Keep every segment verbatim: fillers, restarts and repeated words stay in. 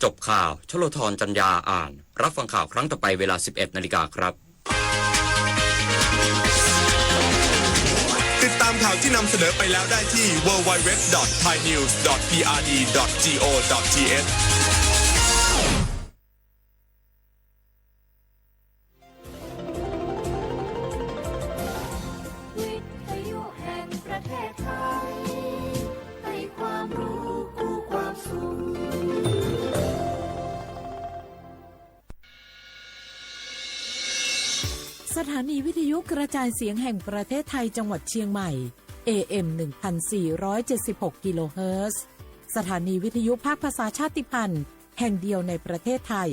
จบข่าว ชโลธร จันยาอ่าน รับฟังข่าวครั้งต่อไปเวลา สิบเอ็ดนาฬิกาครับ ติดตามข่าวที่นำเสนอไปแล้วได้ที่ ดับเบิลยู ดับเบิลยู ดับเบิลยู ดอท ไทยนิวส์ ดอท พีอาร์ดี ดอท จี โอ ดอท ที เอช วิทยุแห่งประเทศไทย ให้ความรู้คู่ความสุข สถานีวิทยุกระจายเสียงแห่งประเทศไทยจังหวัดเชียงใหม่ เอ เอ็ม หนึ่งพันสี่ร้อยเจ็ดสิบหก กิโลเฮิรตซ์ สถานีวิทยุภาคภาษาชาติพันธุ์แห่งเดียวในประเทศไทย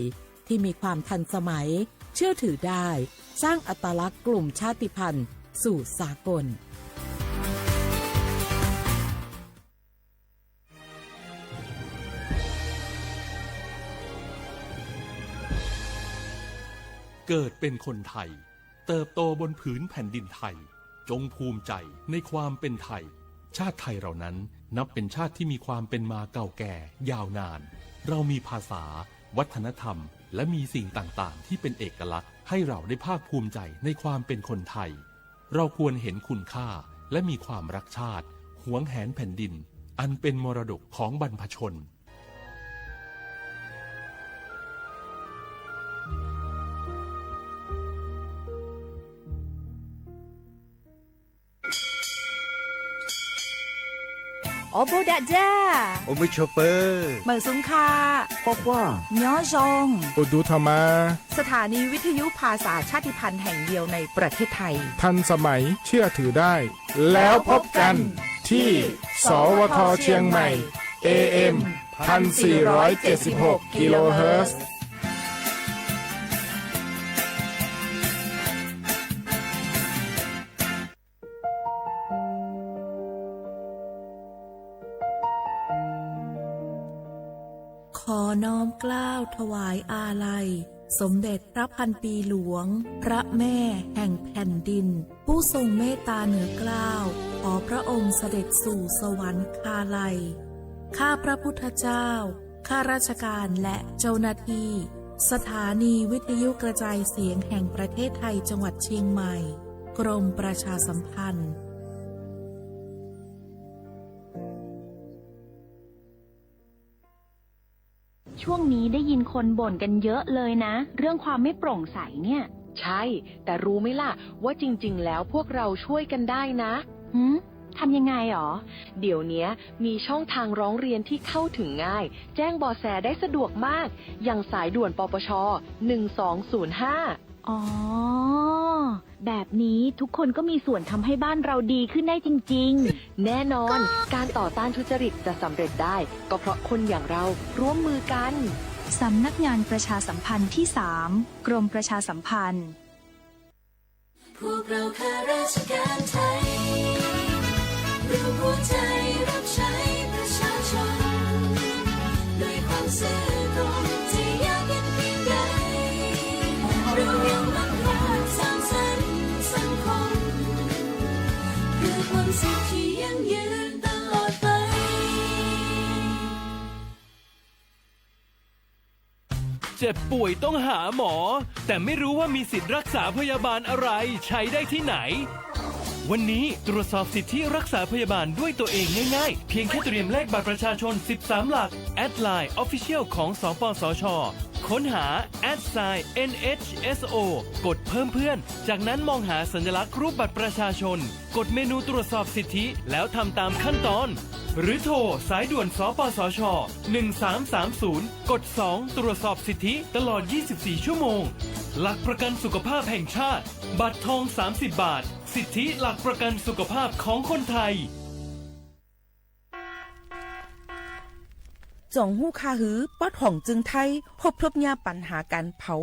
ที่มีความทันสมัย เชื่อถือได้ สร้างอัตลักษณ์กลุ่มชาติพันธุ์สู่สากล เกิดเป็นคนไทย เติบโตบนผืนแผ่นดินไทย จงภูมิใจในความเป็นไทย ชาติไทยเรานั้นนับเป็นชาติที่มีความเป็นมาเก่าแก่ยาวนาน เรามีภาษา วัฒนธรรม และมีสิ่งต่างๆ ที่เป็นเอกลักษณ์ ให้เราได้ภาคภูมิใจในความเป็นคนไทย เราควรเห็นคุณค่า และมีความรักชาติ หวงแหนแผ่นดิน อันเป็นมรดกของบรรพชน โอโบดะจ้า โอมิโชเปอร์ เหมิวซุงค่ะ ครอบครัว ย้อซอง โอดูธรรมา สถานีวิทยุภาษาชาติพันธุ์แห่งเดียวในประเทศไทย ทันสมัย เชื่อถือได้ แล้วพบกันที่ สวท เชียงใหม่ เอ เอ็ม พันสี่ร้อยเจ็ดสิบหก กิโลเฮิรตซ์ ขอน้อมเกล้าถวายอาลัย สมเด็จพระพันปีหลวง พระแม่แห่งแผ่นดิน ผู้ทรงเมตตาเหนือเกล้า ขอพระองค์เสด็จสู่สวรรคาลัย ข้าพระพุทธเจ้า ข้าราชการและเจ้าหน้าที่ สถานีวิทยุกระจายเสียงแห่งประเทศไทยจังหวัดเชียงใหม่ กรมประชาสัมพันธ์ ช่วงนี้ได้ยินคนบ่นกันเยอะเลยนะ เรื่องความไม่โปร่งใสเนี่ย ใช่ แต่รู้ไหมล่ะ ว่าจริงๆ แล้วพวกเราช่วยกันได้นะ หืม ทำยังไงหรอ เดี๋ยวเนี้ยมีช่องทางร้องเรียนที่เข้าถึงง่าย แจ้งเบาะแสได้สะดวกมาก อย่างสายด่วน ปปช หนึ่งสองศูนย์ห้า อ๋อ แบบนี้ทุกคนก็มีส่วนทำให้บ้านเราดีขึ้นได้จริงๆ แน่นอน การต่อต้านทุจริตจะสำเร็จได้ ก็เพราะคนอย่างเราร่วมมือกัน สำนักงานประชาสัมพันธ์ที่สาม กรมประชาสัมพันธ์ พวกเราข้าราชการไทย รวมหัวใจรับใช้ประชาชน ด้วยความซื่อตรง จะยากเย็นเพียงใด เรายังมั่นคงสร้างสรรค์สังคม เพื่อความสุขที่ยั่งยืนตลอดไป เจ็บป่วยต้องหาหมอ แต่ไม่รู้ว่ามีสิทธิ์รักษาพยาบาลอะไร ใช้ได้ที่ไหน วันนี้ตรวจสอบสิทธิรักษาพยาบาลด้วยตัวเองง่ายๆ เพียงแค่เตรียมเลขบัตรประชาชน สิบสาม หลัก แอดไลน์ Official ของ สปสช ค้นหา แอทไซน์ เอ็นเอชเอสโอ กดเพิ่มเพื่อน จากนั้นมองหาสัญลักษณ์รูปบัตรประชาชน กดเมนูตรวจสอบสิทธิ แล้วทำตามขั้นตอน หรือโทรสายด่วน สปสช หนึ่งสามสามศูนย์ กดสอง ตรวจสอบสิทธิตลอด ยี่สิบสี่ ชั่วโมง หลักประกันสุขภาพแห่งชาติ บัตรทอง สามสิบ บาท สิทธิหลักประกันสุขภาพของคนไทย จ๋องฮู้ข่าวหื้อ ปอดห้องจึงไทย ฮบทบเยียะปัญหาก๋านเผา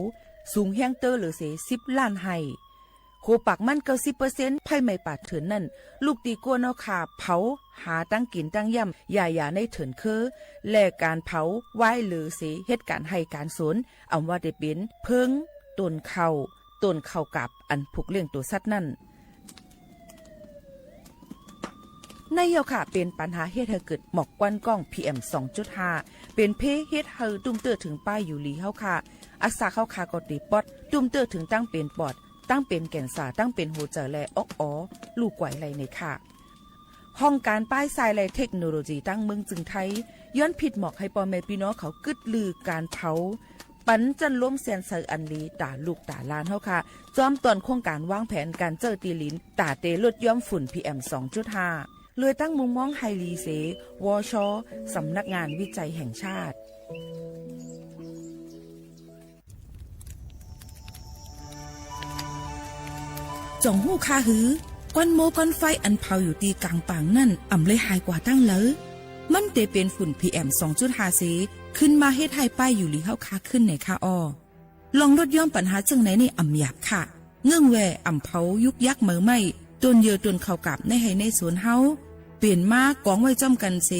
สูงแฮงเต๊อะเหลือเสีย สิบ ล้านไฮ่ โหปากมัน เก้าสิบเปอร์เซ็นต์ ไฟไหม้ป่าเถื่อนนั้น ลุกตี้กั๊วเนาะค่าเผา หาตังกิ๋นตังย่ำ หญ้าๆ ในเถินเค้อ และก๋านเผา วายเหลือเสีย เฮ็ดก๋านไฮ่ก๋านสวน อ่ำว่าแต่เป๋นเผิง ต้นข้าว ต้นข้าวก๋าบ อันผูกเลี้ยงตั๋วสัตว์นั้น ในเยียะค่ะ เป๋นปัญหาเฮ็ดหื้อเกิดหมอกควันก้อง พีเอ็ม สองจุดห้า เป๋นเพเฮ็ดหื้อตุ้มเตื้อเถิงป้ายอยู่หลีเฮาค่ะ อัสสาเฮาค่ะก็เตปอด ตุ้มเตื้อเถิงตั้งเป๋นปอด ตั้งเป๋นแก๋นซาร์ ตั้งเป๋นหัวใจ๋ และออกออ ลู่ไกวไลน่ะค่ะ ห้องก๋านป้ายทรายและเทคโนโลยีตั้งเมืองจึงไทย ย้อนผิดหมอกหื้อป้อแม่ปี้น้องเขากึ๊ดลือก๋านเผา ปันจั้นลมแสนใสอันดีต๋าลูกต๋าหลานเฮาค่ะ จอมต๋อนโครงก๋านวางแผนก๋านเจิ่ตี้หลิน ต๋าเตลดย้อมฝุ่น พีเอ็ม สองจุดห้า โดยตั้งมุมมองหื้อหลีเส วช สำนักงานวิจัยแห่งชาติ จ๋องฮู้ค่าหือ ก้อนโม้ก้อนไฟอันเผาอยู่ตี้ก๋างป่างนั้น อ่ำเลยหายกว่าตั้งเลิว มันเตเป๋นฝุ่น พีเอ็ม สองจุดห้า เส ขึ้นมาเฮ็ดหื้อป้ายอยู่หลีเฮาค่ะขึ้นไหนค่ะอ้อ ลองลดย้อมปัญหาเจิ่งไหนนี่อ่ำหยาบค่ะ เงื่องแว่อ่ำเผายุกยักเหมยไหม้ ต้นเยื่อต้นข้าวกาบในไฮ่ในสวนเฮา เป๋นมากองไว้จ้อมกั๋นเส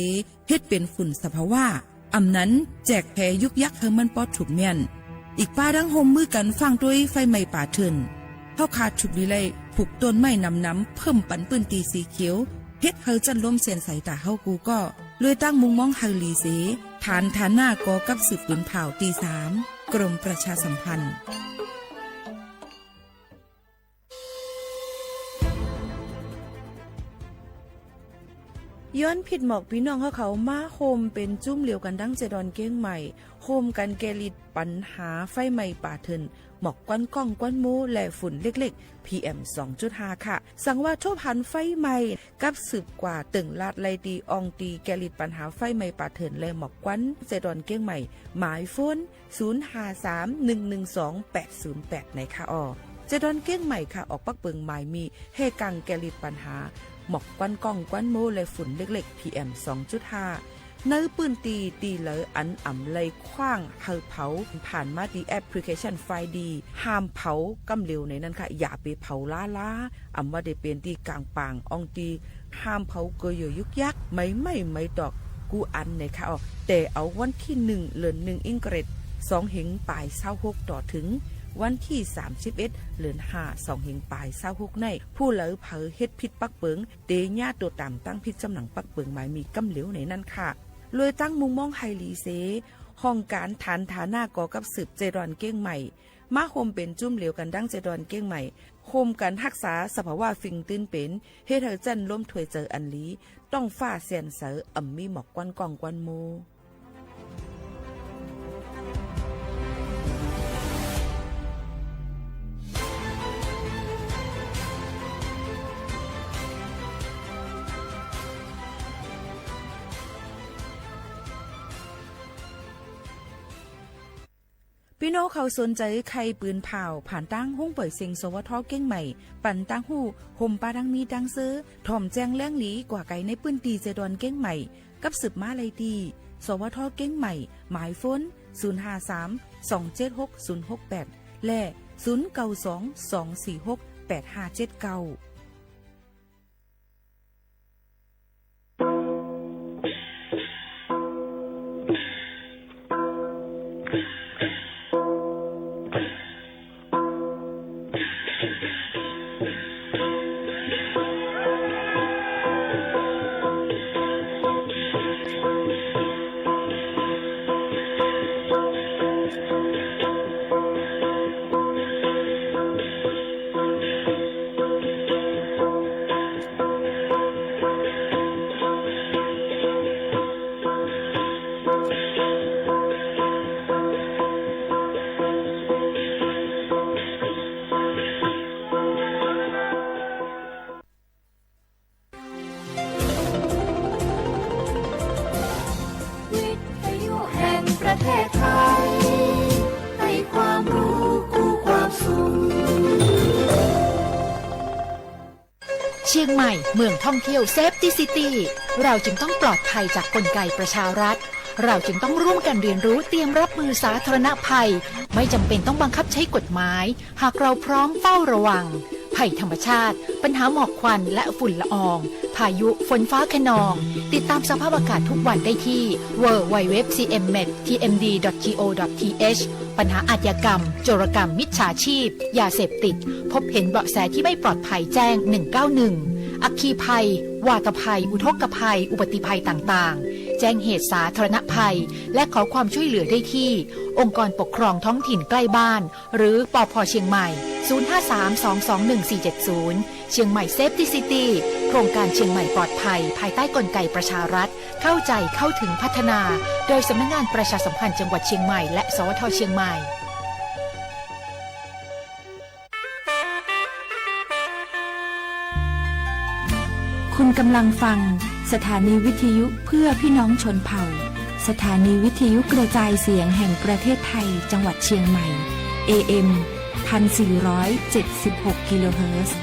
เฮ็ดเป๋นฝุ่นสภาวะ อ่ำนั้นแจกแผยุกยักหื้อมันปอดถูกเมี้ยน อีกป้าดั้งฮ่วมมือกั๋นฟั่งตวยไฟไหม้ป่าเถื่อน เฮาค่ะถูกดีไล่ปลูกต้นไม้หนำๆ เพิ่มปันปื้นตี้สีเขียว เฮ็ดหื้อจั้นลมแสนใสต๋าเฮากู้ก้อ โดยตั้งมุมมองหื้อหลีเส ฐานฐานะก่อกับสืบปืนผ่าวตี้สาม กรมประชาสัมพันธ์ ย้อนผิดหมอกปี้น้องเฮาเขามาโฮมเป๋นจุ้มเหลียวกั๋นดั้งเจดอนเก้งใหม่ โฮมกั๋นแก้ฤทธิ์ปัญหาไฟไหม้ป่าเถื่อน หมอกควันก้องควันโม้และฝุ่นเล็กๆ พีเอ็ม สองจุดห้า ค่ะ สังว่าทบหันไฟไหม้ กับสืบกว่าเติ่งลาดไล่ตี้อ่องตี้แก้ฤทธิ์ปัญหาไฟไหม้ป่าเถื่อนและหมอกควันเจดอนเก้งใหม่ หมายโฟน ศูนย์ห้าสาม หนึ่งหนึ่งสอง แปดศูนย์แปด ไหนค่ะอ้อ เจดอนเก้งใหม่ค่ะ ออกปักเปิงหมายมีแห่กังแก้ฤทธิ์ปัญหา หมอกควันก้องควันโม้และฝุ่นเล็กๆ พีเอ็ม สองจุดห้า ในปื้นตี้ตี้เหลืออันอ่ำไล่ขว้างหื้อเผา ผ่านมาตี้แอปพลิเคชันไฟดี ห้ามเผาก้ำเหลวไหนนั้นค่ะ อย่าไปเผาล้าๆ อ่ำว่าเตเป๋นตี้ก๋างป่างอ่องตี้ ห้ามเผาเกอเยื่อยุกยัก ไหม้ไหม้ไหม้ตอก กู้อันไหนค่ะอ้อ แต่เอาวันตี้หนึ่ง เดือนหนึ่ง อิงเกรด สองเฮงป๋ายซาวหก ต่อเถิงวันตี้สามสิบเอ็ด เดือนห้า สองเฮงป๋ายซาวหก ใน ผู้ใดเผลอเฮ็ดผิดปักเปิง เตเยียะตั๋วต๋ามตั้งผิดจำหนังปักเปิงหมายมีก้ำเหลวไหนนั้นค่ะ โดยตั้งมุมมองหื้อหลีเส ห้องก๋านฐานฐานะก่อกับสืบเจดอนเก้งใหม่ มาโฮมเป๋นจุ้มเหลียวกั๋นดั้งเจดอนเก้งใหม่ โฮมกั๋นฮักษาสภาวะฟิงตื้นเป๋น เฮ็ดหื้อจั้นลมถ้วยเจิ่อันดี ต๊องฟ้าแสนใส อ่ำมีหมอกควันก้องควันโม้ ปี้น้องเขาสนใจ๋ใค่ปืนผ่าว ผ่านตางห้องป่อยเสียง สวท เก้งใหม่ ปันตางฮู้ ห่มปาดังมีดังเซอ ถ่อมแจ้งแหลงหลีกว่าไกลในปื้นตี้เจดอนเก้งใหม่ กับสืบมาไล่ตี้ สวท เก้งใหม่ หมายโฟน ศูนย์ห้าสาม สองเจ็ดหก ศูนย์หกแปด และ ศูนย์เก้าสอง สองสี่หก แปดห้าเจ็ดเก้า วิทยุแห่งประเทศไทย ให้ความรู้คู่ความสุข เชียงใหม่ เมืองท่องเที่ยว Safety City เราจึงต้องปลอดภัยจากกลไกประชารัฐ เราจึงต้องร่วมกันเรียนรู้เตรียมรับมือสาธารณภัย ไม่จำเป็นต้องบังคับใช้กฎหมาย หากเราพร้อมเฝ้าระวัง ภัยธรรมชาติ ปัญหาหมอกควันและฝุ่นละออง พายุ ฝนฟ้าคะนอง ติดตามสภาพอากาศทุกวันได้ที่ ดับเบิลยู ดับเบิลยู ดับเบิลยู ดอท ที เอ็ม ดี ดอท จี โอ ดอท ที เอช ปัญหาอาชญากรรม โจรกรรม มิจฉาชีพ ยาเสพติด พบเห็นเบาะแสที่ไม่ปลอดภัยแจ้ง หนึ่งเก้าหนึ่ง อัคคีภัย วาตภัย อุทกภัย อุบัติภัยต่างๆ แจ้งเหตุสาธารณภัย และขอความช่วยเหลือได้ที่องค์กรปกครองท้องถิ่นใกล้บ้าน หรือ ปภ. เชียงใหม่ ศูนย์ห้าสาม สองสองหนึ่ง สี่เจ็ดศูนย์ เชียงใหม่ Safety City โครงการเชียงใหม่ปลอดภัย ภายใต้กลไกประชารัฐ เข้าใจ เข้าถึง พัฒนา โดยสำนักงานประชาสัมพันธ์จังหวัดเชียงใหม่ และ สวท. เชียงใหม่ คุณกำลังฟังสถานีวิทยุเพื่อพี่น้องชนเผ่า สถานีวิทยุกระจายเสียงแห่งประเทศไทย จังหวัดเชียงใหม่ เอเอ็ม พันสี่ร้อยเจ็ดสิบหก กิโลเฮิรตซ์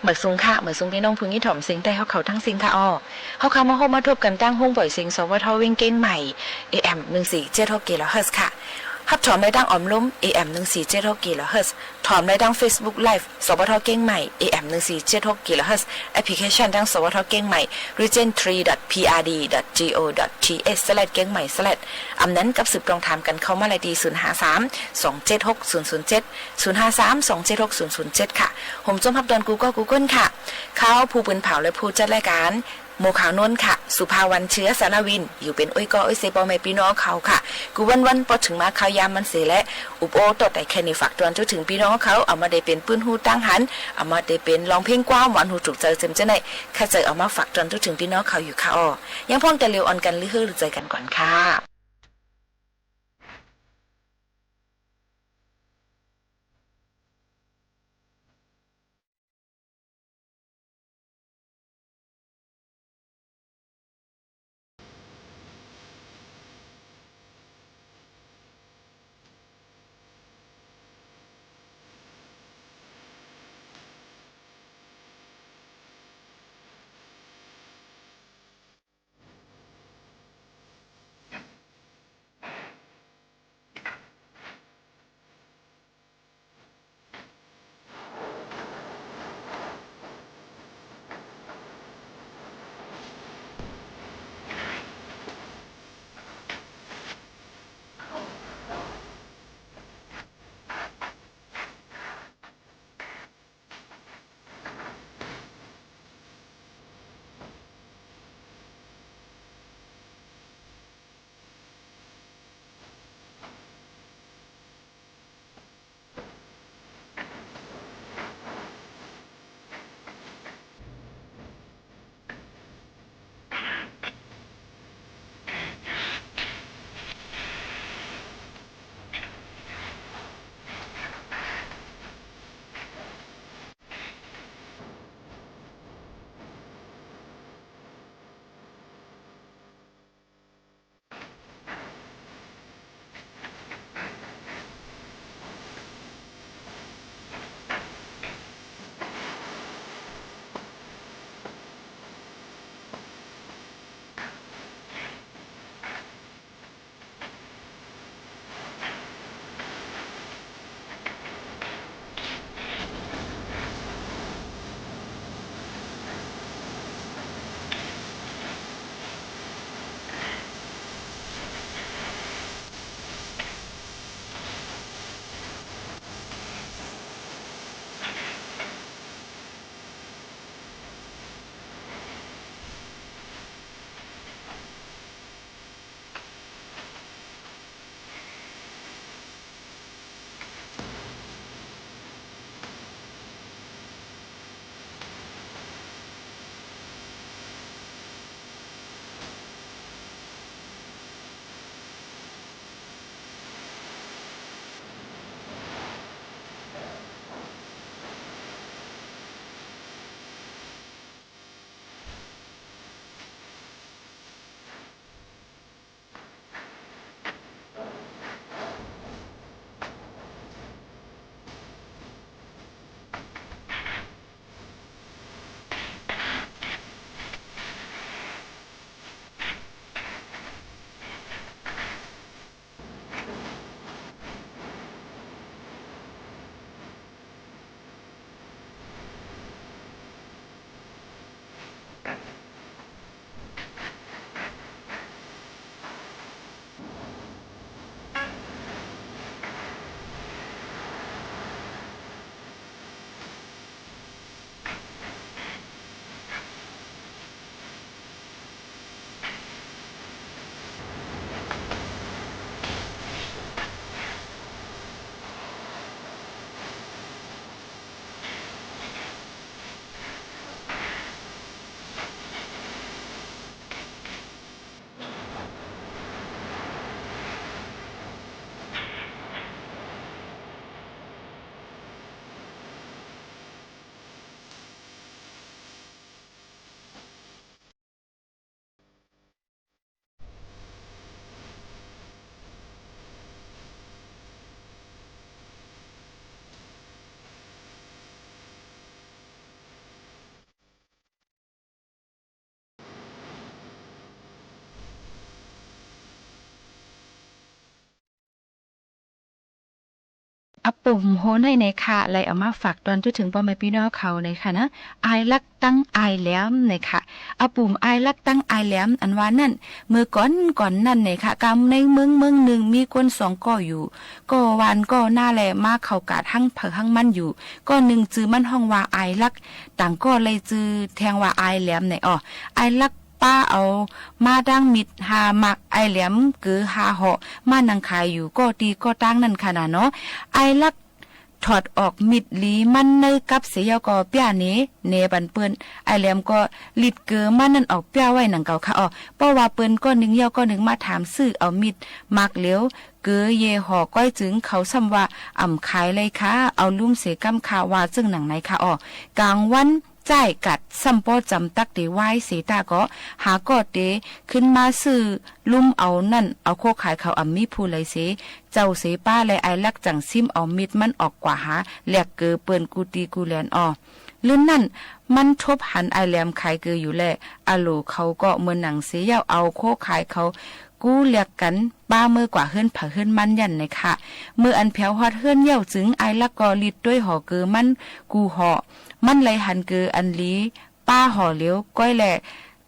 หมายสูงค่ะ หมายสูงปี้น้องผู้ยินดีถ่อมเสียงใต้เฮาเขาตังสิ้นค่ะอ้อ เฮาค่ะมาพบมาถบกั๋นตังห้องปล่อยเสียง สวท เวียงเก้งใหม่ เอเอ็ม หนึ่งสี่เจ็ดหก กิโลเฮิรตซ์ค่ะ ฮับถ่อมได้ตังอ้อมลม เอเอ็ม หนึ่งสี่เจ็ดหก กิโลเฮิรตซ์ ถ่อมได้ตังเฟซบุ๊กไลฟ์ สวท เก้งใหม่ เอเอ็ม หนึ่งสี่เจ็ดหก กิโลเฮิรตซ์ แอปพลิเคชันตัง สวท เก้งใหม่ region three dot P R D dot G O dot T H slash เก้งใหม่ slash อำนั้นกับสืบตวงถามกั๋นเข้ามาได้ตี้ ศูนย์ห้าสาม สองเจ็ดหก ศูนย์ศูนย์เจ็ด ศูนย์ห้าสาม สองเจ็ดหก ศูนย์ศูนย์เจ็ด ค่ะ ผมจอมฮับตอนกู้ก้อกู้ก้นค่ะ ข้าผู้ปืนเผาและผู้จัดรายก๋าน หมู่ขาวนวลค่ะ สุภาวัน เชื้อสารวิน อยู่เป๋นอ้อยก้ออ้อยเซป้อแม่ปี้น้องเขาค่ะ กู้วันๆ ปอเถิงมาข้าวยามมันเสียและ อุบโอ้ต่อแต่แค่นี้ ฝากตวงจุเถิงปี้น้องเขา เอามาได้เป๋นปื้นฮู้ตังหัน เอามาได้เป๋นร้องเพลงความหวานหูถูกใจ๋เจิมเจ้าไหน ข้าเจ้าเอามาฝากตวงจุเถิงปี้น้องเขาอยู่ค่ะอ้อ ยังพ่องแต่เหลียวอ่อนกั๋น ลือเฮอลือใจ๋กั๋นก่อนค่ะ อะ ปุ่มโหนใน ในค่ะ เลยเอามาฝากตอนจุ๊เถิงป้อแม่ปี้น้องเขาในค่ะนะ อายลักตังอายแหลมในค่ะ อะ ปุ่มอายลักตังอายแหลม อันว่านั่น เมื่อก่อนก่อนนั่นในค่ะ กำในเมืองเมืองนึ่ง มีคนสองก้ออยู่ ก้อหว่านก้อนาแล มาเข้ากาดหั้งไผหั้งมันอยู่ ก้อนึ่งจื้อมันฮ้องว่าอายลัก ต่างก้อเลยจื้อแทงว่าอายแหลมใน อ้อ อายลัก ป๊าเอามาดั้งมิดห้าหมาก อายแหลมเก๋อห้าเหาะ มานั่งขายอยู่ก้อตี้ก้อตางนั่นค่ะนาเนาะ อายลักถอดออกมิดหลีมันในกับเสียเย้าก็เปี้ยเหน เหนปันเปิ้น อายแหลมก็หลีดเก๋อมันนั่นออกเปี้ยไว้หนังเก่าค่ะ อ้อ เพราะว่าเปิ้นก้อนึ่งเย้าก้อนึ่งมาถามซื้อเอามิดหมากเหลียว เก๋อเยเหาะก้อยจึง เขาซ้ำว่า อ่ำขายเลยค่ะ เอาลุ่มเสียก้ำค่ะ ว่าเจิ่งหนังในค่ะ อ้อ ก๋างวัน จ้ายกัด ซ้ำป้อจ๋ำตักเต๋วายเสตาก็ หาก้อเต๋ขึ้นมาซื้อลุ่มเอานั่น เอาโคขายเขาอ่ำมีผู้ใดเส เจ้าเสป้าและอายลักจั่งซิ้มเอามิดมันออกกว่าหา แหลกเก๋อเปิ้นกู้ตี้กู้แหลน อ้อ เลินนั้น มันทบหันอายแหลมขายเก๋ออยู่แล อะโหลเขาก็เหมือนหนังเสเย้า เอาโคขายเขา กู้แหลกกั๋น ป๊าเมื่อกว่าเฮือนไผเฮือนมันยั้นในค่ะ เมื่ออันแผวฮอดเฮือนเย้าจึง อายลักก็หลีดตวยหอเก๋อมันกู้หอ มันเลยหันเก๋ออันหลี ป๊าหอเหลียวก้อยแล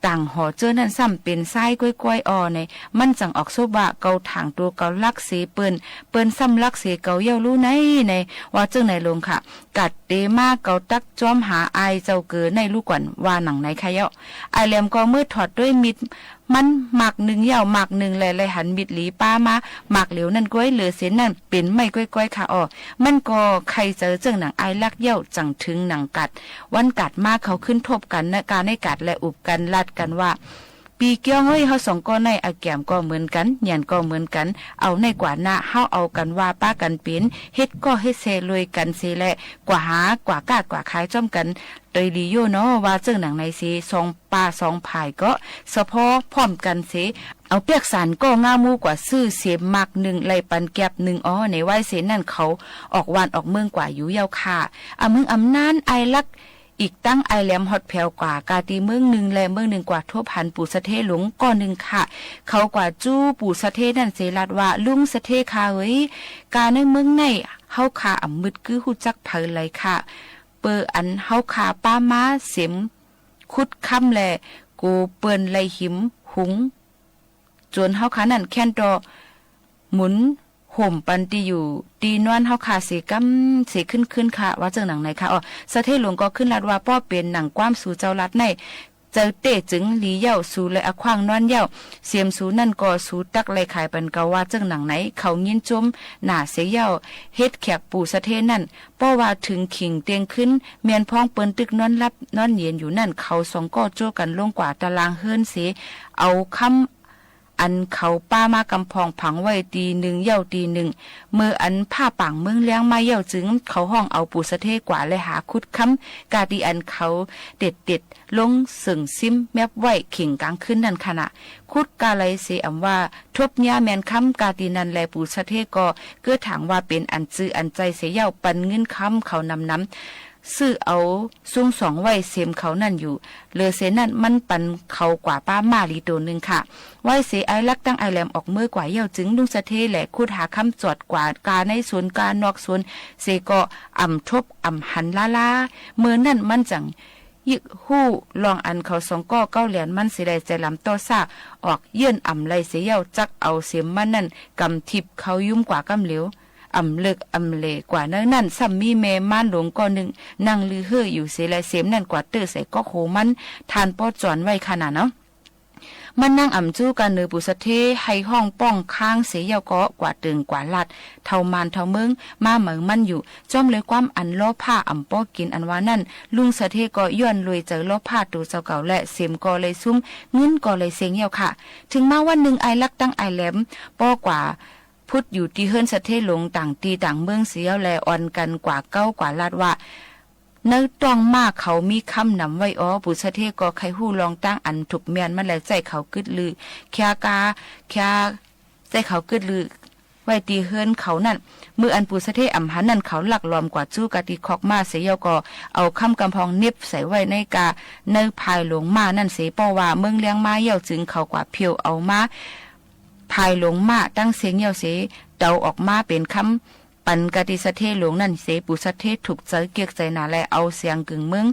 ต่างหอเจ้อนั่นซ้ำเป๋นซ้ายก้อยๆ อ้อใน มันจั่งออกสบว่า เกาถ่างตั๋วเกาลักเสเปิ้น เปิ้นซ้ำลักเสเกาเย้าลู่ใน ใน ว่าเจิ่งในลงค่ะ กัดเต๋มาเกาตักจ้อมหาอายเจ้าเก๋อในลู่ก่อน ว่าหนังในค่ะเย้า อายแหลมก็เมื่อถอดตวยมิด มันหมากนึ่งเย้าหมากนึ่งแล เลยหันมิดหลีป๊ามาหมากเหลียวนั่นก้อย เหลือเส้นนั้นเป๋นไม้ก้อยๆ ค่ะ อ้อ มันก็ใค่เจอเจิ่งหนังอายลักเย้า จั่งเถิงหนังกัด วันกัดมาเขาขึ้นทบกั๋นนะ กาในกัดและอุบกั๋นลัดกั๋นว่า ปี้เกี้ยงเอ้ย เฮาสองก้อในอะแก้มก็เหมือนกั๋น หยันก็เหมือนกั๋น เอาในกว่านะ เฮาเอากั๋นว่าป๊ากั๋นเป๋น เฮ็ดก้อเฮ็ดเซรวยกั๋นเสแล กว่าหากว่าก้ากว่าขายจ้อมกั๋น โตยดีโย่เนาะ ว่าเจิ่งหนังในเส สองป้าสองผ่ายก็สะพ้อพร้อมกั๋นเส เอาเปียกสานก้องามูกว่าซื้อเสมหมากนึ่ง ไล่ปันแก็บนึ่ง อ้อ ใน ว่าเสนั้นเขาออกหว่านออกเมืองกว่าอยู่เย้าค่ะ อะ เมืองอำนาน อายลัก อีกตังอายแหลมฮอดแผวกว่ากาตี้เมืองนึ่งและเมืองนึ่งกว่าทบหันปู่สะเทหลวงก้อนึ่งค่ะ เขากว่าจู๊ปู่สะเทนั่นเสลัดว่า ลุงสะเทค่ะเอ้ย กาในเมืองในเฮาค่ะอ่ำมึดกื้ฮู้จักไผเลยค่ะ เปออันเฮาค่ะป๊ามาเสม ขุดคำแล โกเปิ้นไล่หิมหุง จ๋นเฮาค่ะนั่นแค่นต่อหมุนห่มปันตี้อยู่ตี้นอนเฮาค่ะเสก้ำเสขึ้นๆ ค่ะ ว่าเจิ่งหนังในค่ะ อ้อ สะเทหลวงก็ขึ้นลัดว่า ป้อเป๋นหนังความสูเจ้าลัดใน เจอเต๊ะจึงหลีเย้า สูเลยอะขว้างนอนเย้า เสมสูนั่นก็สูตักไล่ขายปันเกา ว่าเจิ่งหนังใน เขายินจมหนาเสเย้า เฮ็ดแขกปู่สะเทนั่น ป้อว่าเถิงขิงเตียงคืน แม่นพ้องเปิ้นตึกนอนหลับนอนเย็นอยู่นั่น เขาสองก้อโจ้กั๋นลงกว่าตารางเฮือนเส เอาคำอันเขาป๊ามากำพองผังไว้ตี้นึ่งเย้าตี้นึ่ง เมื่ออันผ้าป่างเมืองแล้งมาเย้าจึง เขาฮ้องเอาปู่สะเทกว่าและหาขุดคำ กาตี้อันเขาเต็ดเต็ด ลงเสิงซิมแมบไว้เข่งกลางคืนนั่นค่ะนะ ขุดกาไหลเสอำว่า ทบเยียะแม่นคำ กาตี้นั้นแล ปู่สะเทก็เกื้อถางว่าเป๋นอันจื้ออันใจ้เสเย้า ปันเงินคำเขานำนำ ซื้อเอาซุงสองไว้เสมเขานั่นอยู่ เหลือเสนั้นมันปันเขากว่าป๊าม้าหลีโตนึ่งค่ะ ว่าเสอายลักษณ์ตังอายแหลมออกเมือกว่าเย้าจึง ลุงสะเทแหละขุดหาคำจอดกว่ากาในสวนกานอกสวน เสก็อ่ำทบอ่ำหันล้าๆ เมื่อนั้นมันจั่ง ยึกฮู้ลองอันเขาสองก้อเก๊าแหลนมันเสได้ ใจ๋ลำต่อซ่าออกเยื่อนอ่ำไล่เสเย้า จักเอาเสมมันนั่นกำทิบเข้ายุ้มกว่ากำเหลียว อ่ำเลิกอ่ำเหล่กว่าเนิ่นนั้น ซ้ำมีแม่ม้านหลวงก้อนึ่งนั่งลือเฮ่ออยู่เสแล เสมนั่นกวาดเต๊อะใส่ก๊อกโหมัน ทานป้อจอนไว้ขนาดเนาะ มันนั่งอ่ำจู้กาเหนือปู่สะเท ไห้ฮ้องป้องค้างเสเย้าก็กวาดเติ่งกวาดลาด เฒ่ามานเฒ่าเมิง มาเหมิงมันอยู่ จ้อมเลยความอันล้อผ้าอ่ำป้อกิ๋นอันว่านั่น ลุงสะเทก็ย้อนลุยเจอล้อผ้าตั๋วเจ้าเก่าแล เสมก็เลยซุ่ม เงินก็เลยเซ็งเย้าค่ะ เถิงมาวันนึ่งอายลักษณ์ตังอายแหลม ป้อกว่าพุดอยู่ตี้เฮือนสะเทหลวงต่างตี้ต่างเมืองเสียเย้าแล อ่อนกั๋นกวาดเก๊ากวาดลาดว่า ในต๊องม้าเขามีคำนำไว้อ้อ ปู่สะเทก็ใค่ฮู้ลองตั้งอันถูกแม่นมันแล ใจ้เขากึ๊ดลือ แค่กา แค่ ใจ้เขากึ๊ดลือ ไว้ตี้เฮือนเขานั่น เมื่ออันปู่สะเทอ่ำหันนั่น เขาลักลอมกวาดจู้กาตี้คอกม้าเสเย้าก็ เอาคำกำพองเน็บใส่ไว้ในกา ในภายหลงม้านั่นเส ป้อว่าเมืองแล้งมาเย้าจึง เขากวาดเผียวเอามา ภายหลงม้าตั้งเซ็งเย้าเส เต๋าออกมาเป๋นคำ ปันกาตี้สะเทหลวงนั่นเส ปู่สะเทถูกใจ๋เกียกใจ๋หนาแล เอาแสงกึ่งเมือง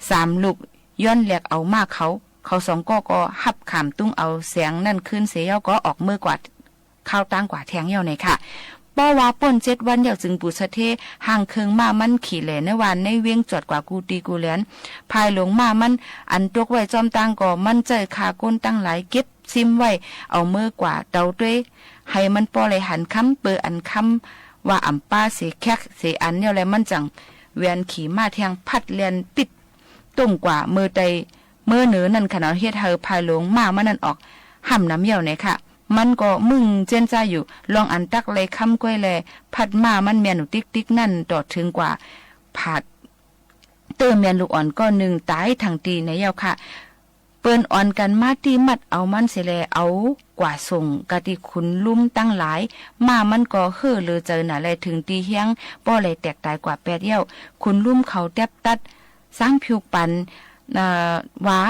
สามลูก ย้อนแหลกเอาม้าเขา เขาสองก้อก็ฮับขามตุ้งเอาแสงนั่นคืนเสียเย้าก็ออกเมือกวาด ข้าวตางกว่าแทงเย้าในค่ะ ป้อว่าป้นเจ็ดวันเย้าจึงปู่สะเท หางเคิงม้ามันขี่แหล่ในวานในเวียงจอดกว่ากู้ตี้กู้แหลน ภายหลงม้ามันอันตกไว้จ้อมตางก็มันใจ๊ฆ่าก้นตังหลายเก็บซิมไว้ เอาเมือกวาดเตาตวย หื้อมันป้อไหลหันคำ เปื้ออันคำว่าอ่ำป้าเสียแคกเสียอันเย้าแล มันจั่งแหวนขี่ม้าแทงพัดแล่นปิ๊ด ต้งกว่าเมือใต้เมือเหนือนั่นค่ะเนาะ เฮ็ดหื้อภายหลงม้ามันนั่นออกห้ำนำเย้าในค่ะ มันก็มึงเจ๊นจ้าอยู่ ลองอันตั๊กไหลคำก้วยแล พัดม้ามันแม่นอยู่ติ๊กๆ นั่น ต่อเถิงกว่าผาดเตื้อแม่นลูกอ่อนก้อนนึ่งต๋ายตังตี้ในเย้าค่ะ เปิ้นอ่อนกั๋นมาตี้มัดเอามันเสียแล เอากว่าส่งกาตี้ขุนลุ่มตังหลาย ม้ามันก็เฮ่อเลือใจ๋หนาแล เถิงตี้เฮี้ยงป้อไหลแตกต๋ายกว่าแปดเย้า ขุนลุ่มเขาแต๊บตัด สางผิวปัน เอ่อ ว่า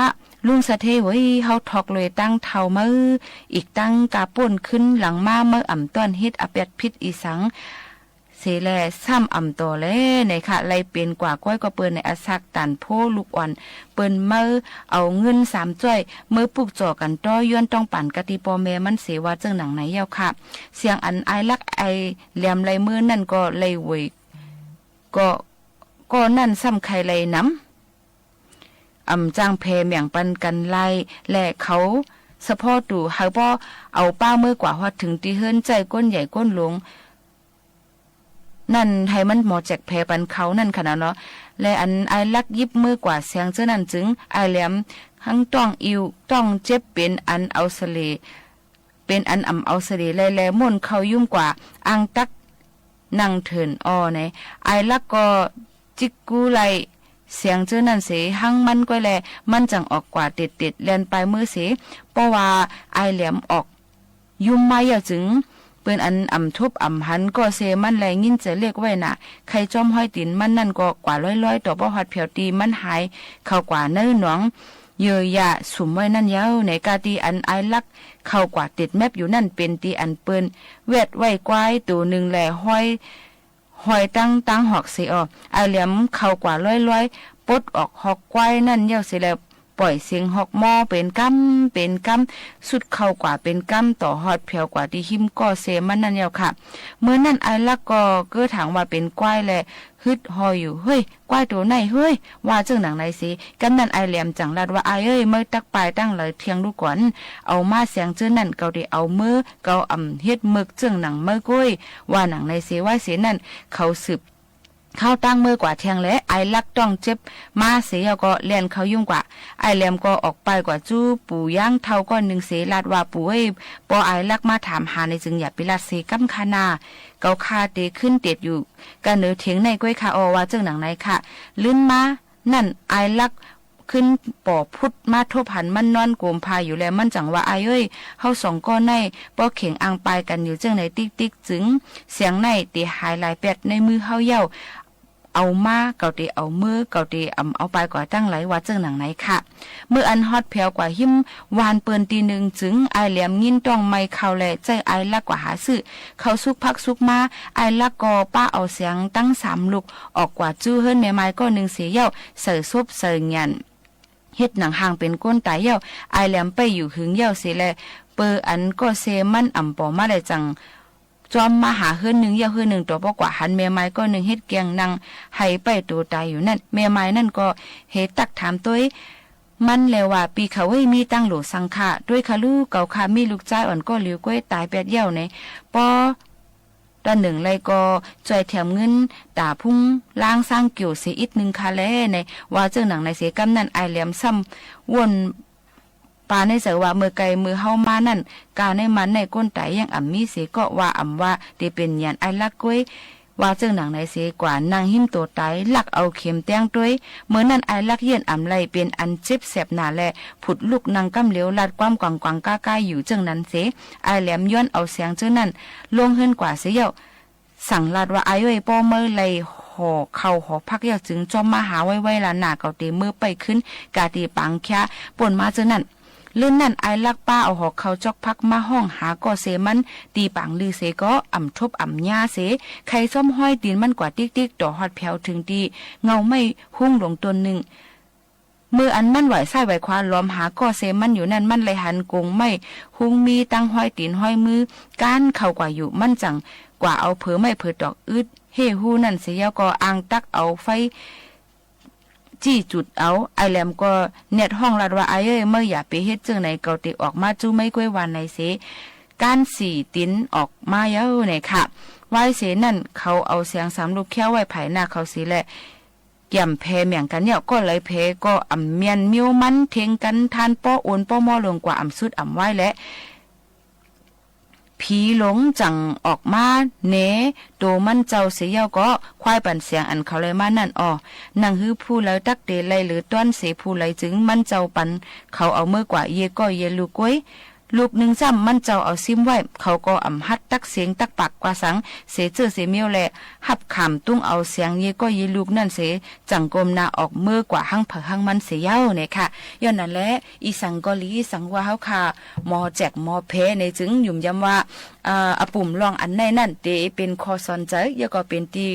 ลุงสะเทเว้ย เฮาถอกเลยตังเถ้าเมา อีกตังกาป้นขึ้นหลังมาเมา อ่ำต้อนเฮ็ดอะแปดผิดอีสังเสียแล ซ้ำอ่ำต่อแลในค่ะ ไหลเป๋นกว่าก้อยก็เปิ้นในอะสักตันโพลูกอ่อน เปิ้นเมาเอาเงินสามจ้อย เมือปลุกจ่อกั๋นต่อ ย้อนต้องปันกาตี้ป้อแม่มันเสีย ว่าเจิ่งหนังในเย้าค่ะ เสียงอันอายลักษณ์อายแหลมไหลเมือนั่นก็ไหลเวย ก็ ก็นั่นซ้ำใค่ไหลนำ อ่ำจ้างแผ่แหม่งปันกั๋นไหล และเขาสะเพาะตู่ หื้อป้อเอาป้าเมือกว่าฮอดเถิงตี้เฮือนใจ๊ก้นใหญ่ก้นหลวง นั่นหื้อมันหมอแจกแผ่ปันเขานั่นค่ะเนาะ และอันอายลักษณ์หยิบเมือกว่าแสงเจ้านั่นจึง อายแหลมหั้งต้องอิ่วต้องเจ็บเป๋นอันเอาเสล่ห์ เป๋นอันอ่ำเอาเสล่ห์แล แลม่นเข้ายุ้มกว่าอ่างตั๊ก นั่งเถินอ่อใน อายลักษณ์ก็จิกกู้ไหล่แสงเจ้านั่นเส หั้งมันก้อยแล มันจั่งออกกว่าเต็ดๆ แล่นปายเมือเส ป้อว่าอายแหลมออกยุ้มมาเย้าจึง เปิ้นอันอ่ำทบอ่ำหันก็เซมันแล งิ้นเจ๋อเล็กไว้หนา ใค่จ้อมห้อยตี๋นมันนั่นก็กว่าล้อยๆ ต่อป้อฮอดแผวตี้มันหายเข้ากว่าในหนอง เยื่อหญ้าสุมไว้นั่นเย้า ในกาตี้อันอายลักษณ์เข้ากว่าเต็ดแมบอยู่นั่น เป๋นตี้อันเปิ้นแวดไว้ควายโตนึ่งแล ห้อย ห้อยตังตังฮอกเสอ่อ อายแหลมเข้ากว่าล้อยๆ ปลดออกฮอกควายนั่นเย้าเสแล้ว ป่อยเสียงฮอกมอเป๋นกำเป๋นกำ สุดเข้ากว่าเป๋นกำ ต่อฮอดแผวกว่าตี้ฮิ้มก้อเซมันนั่นเย้าค่ะ เมื่อนั้นอายลักษณ์ก็เก้อถางว่าเป๋นควายแล ฮึดฮออยู่ เฮ้ย ควายโตไหนเฮ้ย ว่าเจิ่งหนังในเส กำนั้นอายแหลมจั่งลาดว่า อายเอ้ย เมาตั๊กปายตั้งหลายเที่ยงลูกก่อน เอามาแสงเจ้านั่น เกาเตเอาเมือ เกาอ่ำเฮ็ดเมิกเจิ่งหนังเมาก้อย ว่าหนังในเส ว่าเสนั่น เขาสืบเข้าตั้งเมือกว่าแทงแล อายลักษณ์ต้องเจ็บมาเสเย้าก็แล่นเข้ายุ้มกว่า อายแหลมก็ออกปายกว่าจู้ปู่ยางเฒ่าก้อนนึ่งเส ลาดว่า ปู่เอ้ย ป้ออายลักษณ์มาถามหาในจึงอย่าไปลาดเสกำค่ะนา เกาข้าเตขึ้นเต็ดอยู่ กะเหนือเถียงในก้อยค่ะอ่อ ว่าเจิ่งหนังในค่ะ ลื้นมานั่นอายลักษณ์ขึ้นป่อพุดมาทบหันมันนอนโกมผ้าอยู่แล มันจั่งว่า อายเอ้ย เฮาสองก้อในป้อเข็งอังปายกั๋นอยู่เจิ่งในติ๊กๆ จึง เสียงในเตหายหลายแปดในมือเฮาเย้า เอามา เกาเตเอาเมือ เกาเตอ่ำเอาปายกว่าตั้งหลาย ว่าเจิ่งหนังในค่ะ เมื่ออันฮอดแผวกว่าฮิ้มวานเปิ้นตี้นึ่งจึง อายแหลมงิ้นต้องไม้เข้าแล ใจ๊อายลักษณ์กว่าหาซื้อเข้าสุกผักสุกมา อายลักษณ์ก็ป๊าเอาแสงตังสามลูก ออกกว่าจู้เฮือนแม่ไม้ก้อนนึ่งเสเย้า ใส่ศพใส่หยัน เฮ็ดหนังหางเป๋นก้นต๋ายเย้า อายแหลมไปอยู่หึงเย้าเสแล เปื้ออันก้อเซมันอ่ำป่อมาได้จั่ง จ้อมมาหาเฮือนนึ่งเย้าเฮือนนึ่ง ต่อป้อกว่าหันแม่ไม้ก้อนนึ่งเฮ็ดแกงนั่งไห้ไปโตต๋ายอยู่นั่น แม่ไม้นั่นก็เฮตักถามตวยมันแลว่า ปี้เขาเอ้ย มีตังโหลสังค่ะ ตวยคะลูก เกาข้ามีลูกจายอ่อนก้อหลิวก้อยต๋ายแปดเย้าใน ป้อ ต๋านึ่งไลก็จ้อยแถมเงินต๋าพุงล้างซางเกี่ยวเสียอิดนึ่งค่ะแล ในว่าเจิ่งหนังในเส กำนั้นอายแหลมซ้ำว่นปาในใจ๋ว่า เมื่อไก่เมื่อเฮามานั่น กาในมันในก้นต๋ายยังอ่ำมีเส ก็ว่าอ่ำว่าเตเป๋นหยันอายลักษณ์ก้อย ว่าเจิ่งหนังในเส กว่านั่งฮิ้มโตต๋าย ลักเอาเข็มแต๊งตวย เมื่อนั้นอายลักษณ์เยื่อนอ่ำไล เป๋นอันเจ็บแสบหนาแล ผุดลุกนั่งกำเหลียว ลาดความกวางกวางก้าก้าอยู่เจิ่งนั้นเส อายแหลมย้อนเอาแสงเจิ่งนั้นลงเฮือนกว่าเสเย้า สั่งลาดว่า อายเอ้ย ป้อเมาไล่ห่อเข้าหอพักเย้าจึงจ้อมมาหาไวๆ ล่ะนา เกาเตเมือไปขึ้น กาตี้ปางแค้ป่นมาเจิ่งนั้น เลินนั้น อ้ายลักป้าเอาหอกเข่าจ๊อกพักมาฮ้องหาก้อเซมัน ตี้ป๋างลือเสก็ อ่ำทบอ่ำยาเส ใค่ซ้อมฮอยตี๋นมันกว่าติ๊กๆ ต่อฮอดแผวเถิงตี้เงาไม้ฮุ้งหลวงต้นนึ่ง เมื่ออันมันไหว้ซ้ายไหว้ขวาหลอมหาก้อเซมันอยู่นั้น มันไล่หันกงไม้ฮุ้งมีตังฮอยตี๋นฮอยมือก๊านเข้ากว่าอยู่ มันจั่งกว่าเอาเผลอไม้เผลอตอกอึดเฮ่ฮู้นั้นเสีย แล้วก็อ่างตักเอาไฟ จี้จุดเอา อ้ายแหลมก็แนดฮ้องลั่นว่า อ้ายเอ้ย เมื่ออย่าไปเฮ็ดเจิ่งไหน เกาเตะออกมาจู้ไม้ก๊วย ว่าไหนเส ก๊านสี่ตี๋นออกมาเย้าไหนค่ะ วายเสนั้น เขาเอาแสงสามลูกแค้วไว้ผายหน้าเขาเสแล แก่มแผเหมืองกั๋นเย้า ก็ไหลแผก็อ่ำเมียนเมี้ยวมันเท็งกั๋น ทานป้อโอนป้อมอลงกว่าอ่ำสุดอ่ำวายแล ผีหลงจั่งออกมาแหนโตมันเจ้าเสยเย้าก็ ควายปั๋นแสงอันเขาไล่มานั้นอ่อ หนังหื้อผู้ใดตักเต๋ไล่เหลือต้อนเสผู้ใดจึง มันเจ้าปั๋นเขาเอาเมื่อกว่าเยก้อยเยลูกก๊วย ลูกนึ่งจ้ำมันเจ้าเอาซิ้มไว้ เขาก็อ่ำฮัดตักเสียงตักปากกว่าสัง เสเจ้อเสเมี้ยวแล ฮับขามตุ้งเอาแสงเยก้อยเยลูกนั้นเส จั่งก้มหน้าออกเมื่อกว่าหั้งไผหั้งมันเสยเย้าไหนค่ะ ย้อนนั้นแล อีสังก็หลี สังว่าเฮาค่ะ หมอแจกหมอแผในจึงหยุมย้ำว่า เอ่อ อาปุ่มลองอันในนั้น เต๋เป๋นข้อสอนใจ๋ แล้วก็เป๋นตี้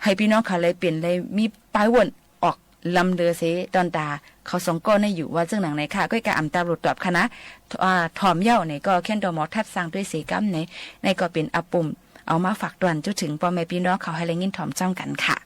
หื้อปี้น้องเขาไล่เป๋นไล่มีป้ายว่นออกลำเลือเส ตอนต๋าเขาสองก้อนั้นอยู่ ว่าเจิ่งหนังไหนค่ะ ก็กะอ่ำตาบลูตอบค่ะนะ อ่า ถ่อมเย้าไหนก็แค่นต่อหมอทัดสร้างตวยเสก้ำไหน ในก็เป๋นอาปุ่มเอามาฝากตวนจุเถิงป้อแม่ปี้น้องเขาหื้อได้ยินถ่อมจ้ำกั๋นค่ะ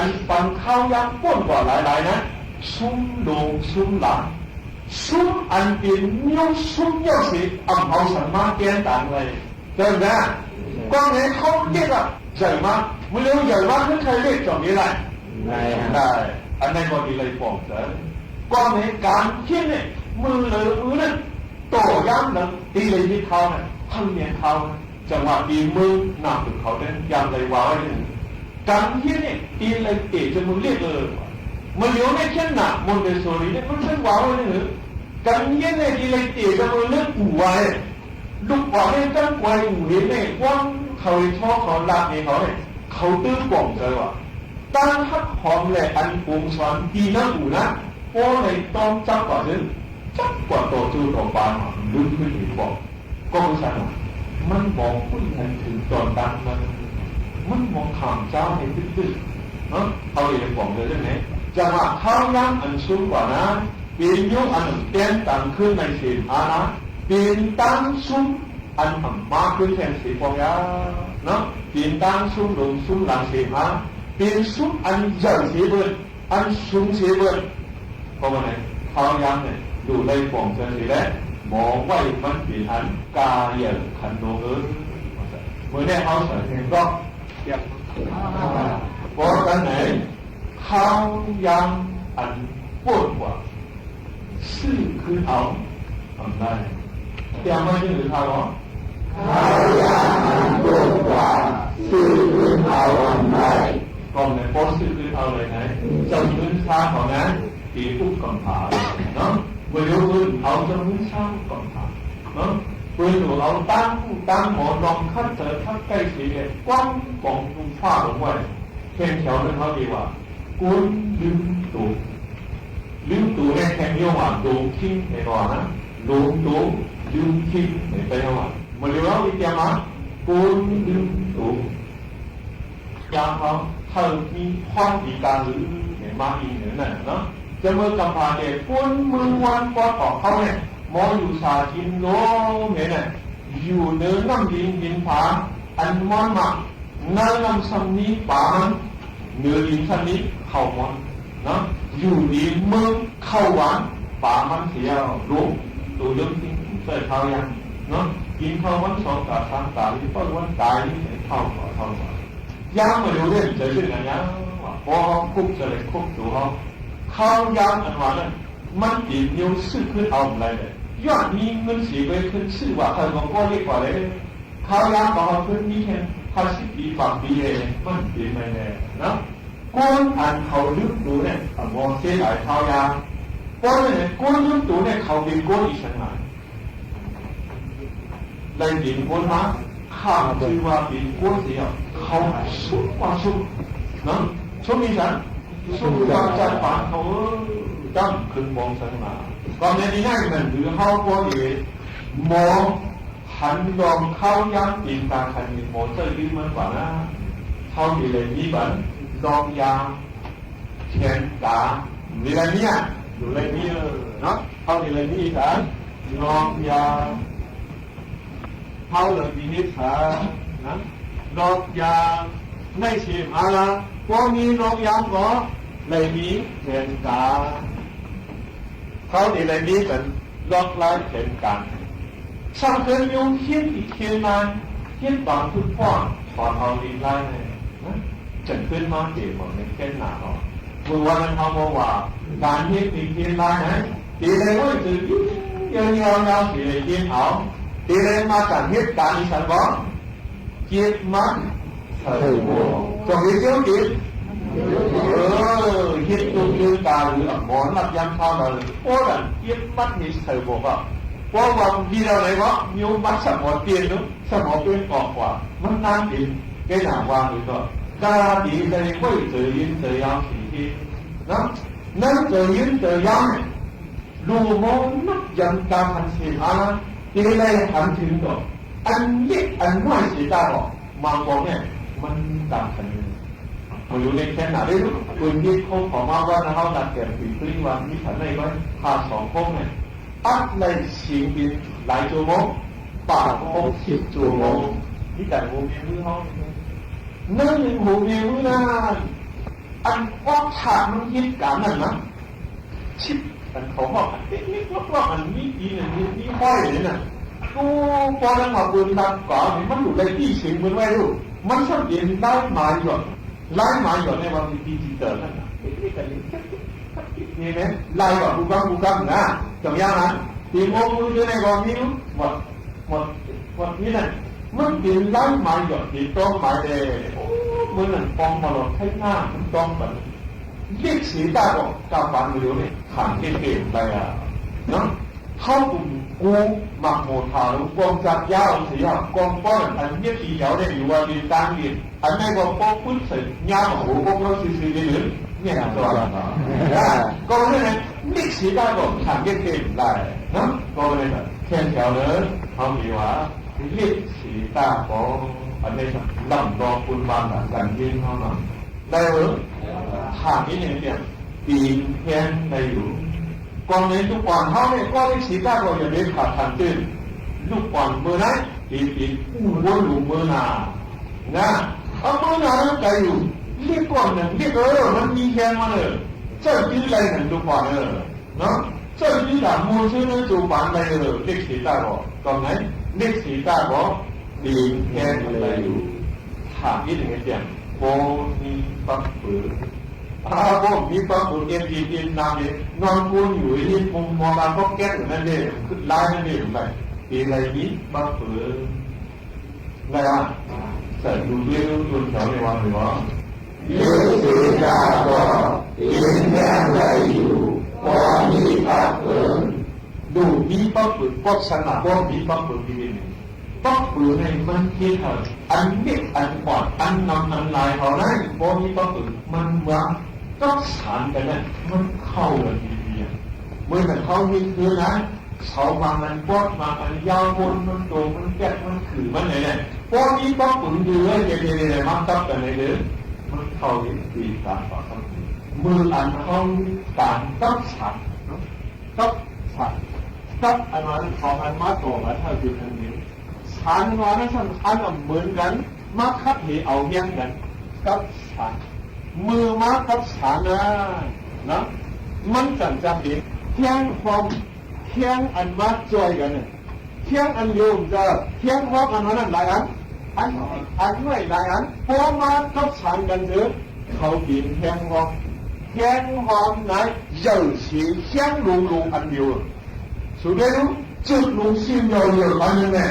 อันปันข้าวยามป้นกว่าหลายๆ นั้น ซุมหลงซุมหลาง ซุมอันเป๋นโยชน์ ซุมเย้าเส อ่ำเอาสังมาแก้นตังเลย เจ้านะ กว้างในเขาเรียกว่าใหญ่มาก เมื่อเร็วใหญ่มาก ใครเรียกจอมนี้ได้ ได้ อันนั้นก็ดีเลยปองเจ๋อ กว้างในก๋านเฮียนเนี่ย มือเหลือมือนึ่ง ต่อยามหนึ่ง ตี้เลยมีข้าวนะ เพิ่งเนียนข้าวนะ จังหวะตี้มือหนักถึงเขาเนี่ย ยังเลยว่าไว้นึ่ง ก๋านเฮียนเนี่ย ตี้เลยเตะจนมือเรียกเลย เมื่อเร็วเนี่ยเฮียนหนัก มนต์เดชโสรีเนี่ย มันเพิ่งว่าไว้นึ่ง ก๋านเฮียนเนี่ย ตี้เลยเตะจนมือเรียกอู่ไว้ ลูกอ่อนเนี่ย จั้งกวยอู่เห็นเนี่ย กว้างเขาไอ้ท้อเขาลากเนี่ยเขาเนี่ย เขาตื้อป่องเจ๋อว่า ตั้งฮักหอมแหละอันปงสอนตี้นักอู่นะ โอ้ ในต้องจับกว่าซึ่ง จับกว่าต่อจูต่อปาน ลึกขึ้นอีกบอก ก็คือสั่นว่า มันบ่คุยกันถึงตอนตั้งมัน มันบ่ขามเจ้าในตึกๆ เนาะ เขาเรียกบอกเลยเรื่องนี้ จังหวะข้าวยามอันซุมกว่านั้น เป๋นโยชน์อันแก้นตังขึ้นในเสมหานะ เป๋นตังซุมอันอ่ำมาขึ้นแทนเสียปองยาเนาะ เป๋นตังซุมหลงซุมหลางเสมหา เป๋นซุมอันใหญ่เสียเบิ่น อันสูงเสียเบิ่น เพราะว่าไหน ข้าวยามเนี่ย ดูได้ป่องเจ๋อเสียแล้ว บ่ไว้มันเป๋นอันก้าใหญ่ขันโนเอิ้น เมื่อแน่เขาใส่เพลงก็ เตรียม เพราะกันไหน ข้าวยามอันปวดกว่า ซื้อคืนเอา อำได้ เตรียมไว้ที่หรือข้าวเหรอ ข้าวยามอันปวดกว่า ซื้อคืนเอาอำได้ ก็ในป้อซื้อคืนเอาเลยนะ เจ้าคืนช้าเขานะ ตีปุ๊บกำผาเนาะ เมื่อเดี๋ยวอื่นเอาเจ้าคืนช้ากำผาเนาะ เปิ้นหนูเอาตั้งผู้ตั้งหมอลองคัดเจอคัดใกล้เสียเลย กว้างของลุงฟ้าลงไว้ เพียงแถวนั้นเขาดีว่า คนลืมตั๋ว ลืมตั๋วเนี่ยแทนเรียกว่าหลงทิ้งในก่อนนะ หลงตั๋ว ลืมทิ้งในไต้หวัน เมื่อเดี๋ยวเราไปเตรียมมา คนลืมตั๋ว ยามเขา เขามีความดีกาหือ เนี่ย มาอีกเหนือนั่นเนาะ จะเมื่อกำพร้าเด็ก คนเมืองวันปอดออกเขาเนี่ย หมออยู่สากินโลมเนี่ย อยู่เหนือน้ำดินดินผา อันม้อนมาก ในน้ำซ้ำนี้ป๋ามัน เหนือดินซ้ำนี้ข้าวม้อนเนาะ อยู่ดีเมืองข้าวหวานป๋ามันเสียหลงตั๋วเยิ่งทิ้งเสื้อเท้ายังเนาะ กินข้าววันสองต๋าสามต๋า หรือเปิ้นวันต๋ายนี่เท่าต่อเท่าต่อ ยามมาดูเล่นเจ๋อเรื่องนั้นยังว่า พอเขาคุกจะเลยคุกตั๋วเขา ข้าวยามอันว่านั้น มันเป๋นโยชน์ซื้อคืนเอาอะไรเลย ย้อนมีเงินเสียไปคืนซื้อว่าใครมาก็เรียกว่าเลย ข้าวยามของเขาขึ้นมีแค่ห้าสิบปี บางปีเอง มันเปลี่ยนไปแน่นะ คนอันเขาลืมตั๋วเนี่ย มองเสียหลายข้าวยาม เพราะฉะนั้นคนลืมตั๋วเนี่ย เขาเป๋นคนอีสังหลาย ได้เป๋นคนมา ข้ามชื่อว่าเป๋นคนเสีย เขาสุดกว่าสุดนะ สุดมีสัน สุดกว่าจัดปานเขา เออ จ้ำคืนมองสังหลาย ก็ในนี้นั่นมันคือเขาก็เอ๋ หมอ หันลองข้าวยามเป๋นตาคันมีหมอเจ้ายืนมันกว่านะ เขามีเลยมีบัน ลองยา แขนกา มีอะไรเนี่ย อยู่อะไรเนี่ยเนาะ เขามีอะไรนี่กัน ลองยา เขาเลยมีนิสัยนะ ลองยา ในเสมาละ พอมีลองยาก็เลยมีแขนกา เขานี่เลยมีกัน ลอกลายแผนก๋าน สร้างเกินยุงเฮี้ยนอีกเฮี้ยนนาย เฮี้ยนบางทุกข้อ ถอนเอาลีลาแน่นะ จะขึ้นมาเต๋หมอนในแค่หนาออก เมื่อวันนั้นเขาบอกว่า ก๋านเฮี้ยนอีกเฮี้ยนนายนะ เต๋เลยว่าจะยิ่งยาวๆ เต๋เลยยิ่งเอา เต๋เลยมาก๋านเฮี้ยนก๋านอีสันบอก เก็บมัดใส่หมวก จงมีเสี้ยวติด เออ เฮ็ดตรงยืนตาหรือหมอนับยามเท่านั้น โอ้นั่น เก็บมัดนี่ใส่หมวกอ่ะ เพราะว่ามีแนวไหนวะ มีมัดสมอเตียนเนาะ สมอเตียนออกกว่า มันนั่งกิน แกหนาว่าเลยก็ กาดีเลยเว้ย เจ๋อยืนเจ๋อยาวสี่ทีนะ นั่นเจ๋อยืนเจ๋อยาวเนี่ย ลู่มองนับยามกาหันเสมา เต๋เลยหันถึงดอก อันเล็กอันน้อยเสียตาบอก บางกองเนี่ย มันต่างกันเลย มาอยู่ในแค่หนาได้รู้ ปืนยิงเขาขอมาว่านะ เขาตัดแก่ปีปรีวันนี้ฉันได้ไว้ พาสองพวกเนี่ย อัดเลยเสียงบินหลายชั่วโมง ปากหกสิบชั่วโมง นี่แต่หัวเมียมือเขา นั่นหนึ่งหัวเมียมือนั่น อันออกฉากมันเหตุก๋ารณ์นั้นนะ ชิดอันเขาฮ้องอันเล็กๆ ลอกๆ อันมีตีนอันมี มีห้อยนี่นะ โอ้ ปอนั้นว่าเปิ้นตัดก๋านี่มันอยู่ในตี้เสียงเปิ้นไว้ลูก มันซ่อนเป๋นลายหมายหยด ลายหมายหยดในว่ามีดิจิตอลนั่นน่ะ เล็กๆ อันนี้ นี่นะ ลายว่าผู้ฟังผู้ฟังนะ จำอย่างนั้น ตีโมงมือเดือนในกองนี้หมด หมด หมดนี่นะ มันเป๋นลายหมายหยด เป๋นต้องหมายแดง โอ้ เหมือนหนังปองมาหลอดไทหน้า มันต้องแบบ เรียกสีตาก็กำปานเดียวนี่ ขันเก่งๆ ไปอ่ะ เนาะ เขากลุ่มกูหมักโหดหาหลวงกองจักรยาวเสีย กองป้อนอันเรียกสีเหนียวเนี่ยอยู่ว่าเรียนกลางเรียน อันนั้นก็ปอกปึ๊ดใส่ยามโห ปอกเราซื่อๆ เลยหรือ เนี่ย ก็ว่า ก็เนี่ยนะ เรียกสีตาก็ขันเก่งๆ ได้เนาะ ก็เนี่ยนะ แค่แถวเนอะ เขามีว่า เรียกสีตาก็ อันนี้ลำดอกคุณบางหลังกันเย็นเขาเนาะ ได้เหรอ ถามนิดนึงเนี่ย ปีนแฮงได้อยู่ ก่อนในลูกอ่อนเขาเนี่ย ก็เรียกสีตาก็อย่าไปขาดทันตื่น ลูกอ่อนเมื่อไหร่ ปีนปีนอู้วนหลุมเมื่อหนา นะ เอาเมื่อหนานั่นไกลอยู่ เรียกก่อนหนึ่ง เรียกเออ มันมีแฮงมาเลย เจ้าจื้ออะไรหนึ่งลูกอ่อนเออ เนาะ เจ้าจื้อหลามมูลชื่อนั้นจูปานได้เออ เรียกสีตาก็ ตอนไหน เรียกสีตาก็ ปีนแฮงได้อยู่ ถามนิดนึงเนี่ย บ่มีปั๊บเป๋อ อ่า บ่มีปั๊บเป๋อ เอ็นดีเอ็นนามเนี่ย นอนกูนอยู่ที่มุมมองการก็แก๊กอยู่นั่นเอง คือลายนั่นเองไป ปีนอะไรมีปั๊บเป๋อ ได้อ่ะ ใส่ดูด้วยดูแถวในวันหรือว่า เรียกสีตาก็ ปีนแฮงได้อยู่ บ่มีปั๊บเป๋อ ดูมีปั๊บเป๋อ ก็สนะ บ่มีปั๊บเป๋อ ปีน ปั๊บเป๋อในมันเฮ็ดให้อันเล็กอันอ่อน อันน้อยอันหลายเขานั้น บ่มีปั๊บเป๋อ มันว่ากับสานกั๋นนั้น มันเข้ากั๋นดีๆ เหมือนกับเขาเฮ็ดคือนะ เสาบางอันบอด บางอันยาว บนมันโต มันแก๊ก มันขื่อ มันไหนเนี่ย บ่มีปั๊บเป๋อ เหลือเย็นๆ มากับกั๋นเลยเด้อ มันเข้าดีตามปากคำ มืออันเขาตามกับสานเนาะ กับสาน กับอันนั้นของอันมาต่อกั๋น ถ้าอยู่อันนี้ สานอันนั้นสานอันเหมือนกั๋น มาคัดเหเอาเฮี้ยงกั๋น กับสาน มือมากับสานนะ นะ มันจั่งจะเป๋นแฮงความ แฮงอันมาจ้อยกั๋นเนี่ย แฮงอันเดียวจะ แฮงความอันนั้นหลายอัน อัน อันน้อยหลายอัน ปอมากับสานกั๋นเถิง เขาเป๋นแฮงความ แฮงความไหน เย่าเสียแฮงหลวงๆ อันเดียว สุดท้ายลูก จึกหลวงสิ้นเดียวๆ อันนั้นแหละ